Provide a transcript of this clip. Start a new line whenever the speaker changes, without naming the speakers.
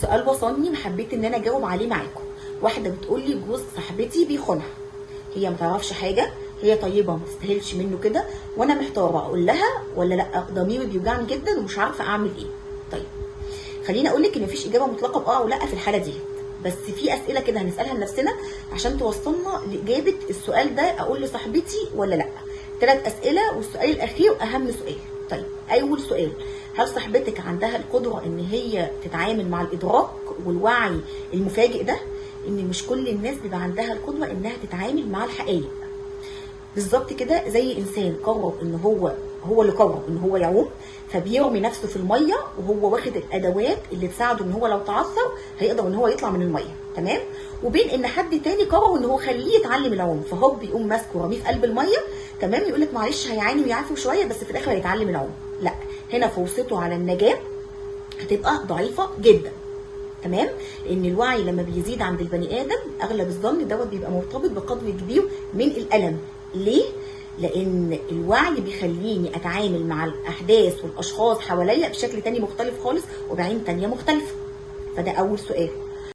سؤال وصلني وحبيت ان انا اجاوب عليه معاكم. واحدة بتقول لي جوز صاحبتي بيخونها، هي ما تعرفش حاجة، هي طيبة ما تستاهلش منه كده، وانا محتارة اقول لها ولا لا، ضميري بيوجعني جدا ومش عارفه اعمل ايه. طيب خليني اقول لك ان مفيش اجابه مطلقه باه او لا في الحالة دي، بس في اسئلة كده هنسالها لنفسنا عشان توصلنا لاجابة السؤال ده، اقول لصاحبتي ولا لا. 3 اسئلة، والسؤال الاخير اهم سؤال. طيب اول سؤال، هل صاحبتك عندها القدرة ان هي تتعامل مع الادراك والوعي المفاجئ ده؟ ان مش كل الناس بيبقى عندها القدرة انها تتعامل مع الحقائق. بالظبط كده زي انسان قرر ان هو اللي قرر ان هو يعوم، فبيرمي نفسه في المية وهو واخد الادوات اللي تساعده ان هو لو تعثر هيقدر ان هو يطلع من المية، تمام؟ وبين ان حد تاني قرر ان هو خليه يتعلم العوم، فهو بيقوم ماسكه ورميه في قلب المية، تمام؟ يقول لك معلش هيعاني ويعافر شوية بس في الاخر هيتعلم العوم. لا، هنا فرصته على النجاة هتبقى ضعيفة جدا، تمام؟ لان الوعي لما بيزيد عند البني ادم اغلب الظن دوت بيبقى مرتبط بقدر كبير من الالم. ليه؟ لان الوعي بيخليني اتعامل مع الاحداث والاشخاص حواليا بشكل تاني مختلف خالص وبعين تانية مختلفة. فده اول سؤال.